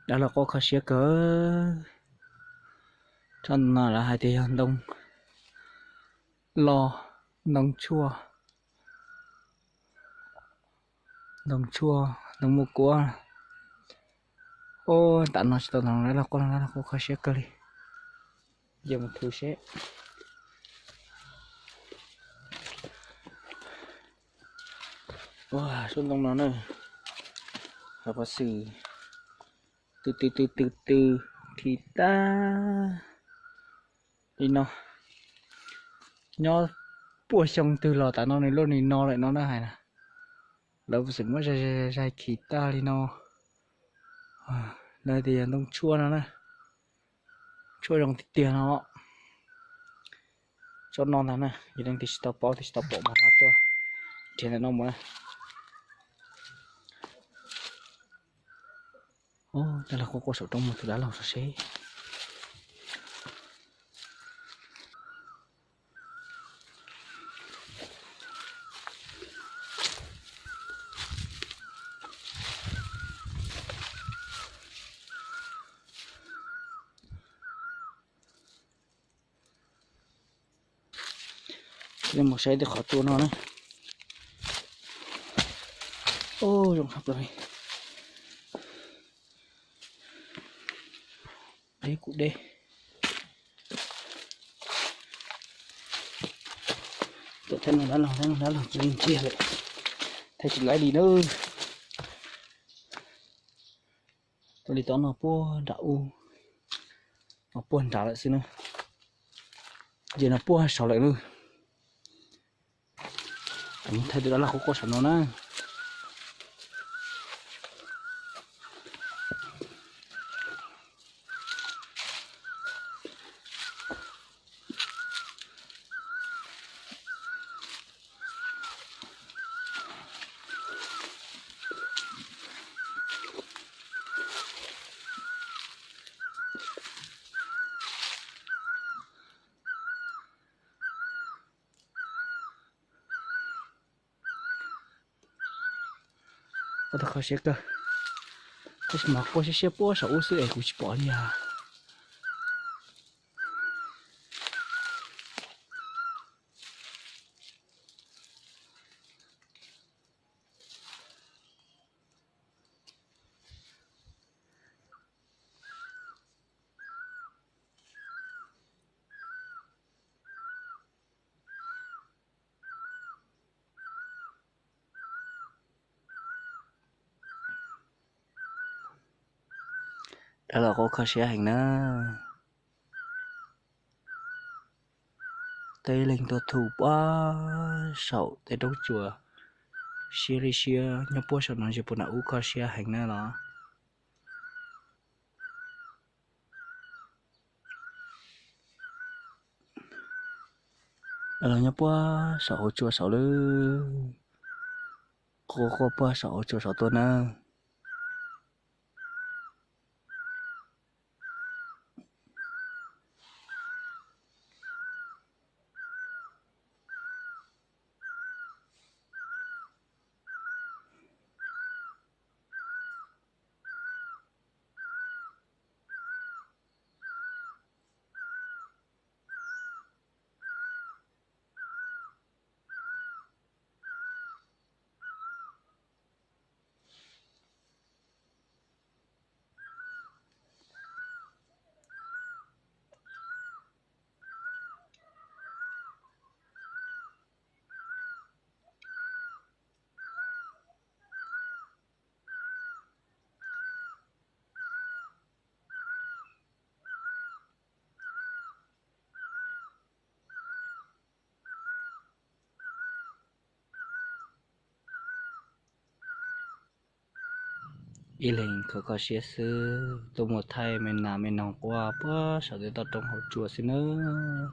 Dab laug quaj kho siab kawg. Tsob no lawv hais tias yog ntoo lo, ntoo tshuaj, ntoo tshuaj, ntoo muaj kuab. Ub, tam no tsis tau ntoo, dab laug quaj, dab laug quaj kho siab kawg li. Ces mus thu seb. Ua, suab ntoo no na, hais pov xwm tw tw tw tw tw khi tag li no. Nyob puag xyoo twg los tam no nws luaj li no lawm no na hais na. Lawv puas xwm muab zais zais khi tag li no. Lawv tias yog ntoo tshuaj no na. Tshuaj zoo tiag tiag no. Tsob no ntag na, yog leej twg tsis tau paub twg tsis tau pom mas ho tuaj nrhiav ntawm no mus na. Dab laug quaj quaj saum roob mus tus dab laug saum seb. Mus saib tej qhov tua no na. Ub, zoo tshaj plaws li. Deb kuj deb. Tuaj thaij no dab laug, dab laug cia li ntsiag lawm. Thaij tsis laib li na. Tuaj li tom no puag nram ub, puag nrad lawm xwb na. Ces no puag saud lawm na. Thaij tus dab laug quaj quaj saum no na. Ua tau kho siab kawg. Tab sis mas quaj siab siab puag saum ub xwb es kuv tsis pom li os. Dab laug quaj kho siab heev na. Tej leeg tuaj thu puag saum tej roob tsuas siab li siab, nyob puag saum no ntsia puag nram ub kho siab heev na los. Los nyob puag saum hauv tsua saud lawm, quaj quaj puag saum hauv tsua saud tuaj na. Ib leeg kho kho siab xwb, tuaj mus thaij me nas me noog quaj puag saum tej toj roob hauv tsua xwb nawb.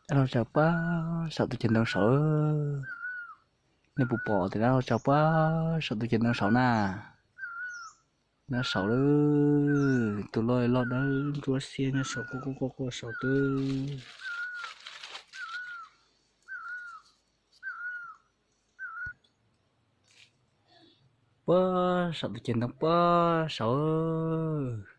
Dab laug tsaws puag saum tus ceg ntoo saud. Nej puas pom tias dab laug tsaws puag saum tus ceg ntoo saud na? Nyob saud lawm, tus loj loj dawb ntsuab xiab nyob saud quaj quaj quaj quaj saud twb. Puag saum tus ceg ntoo puag saud.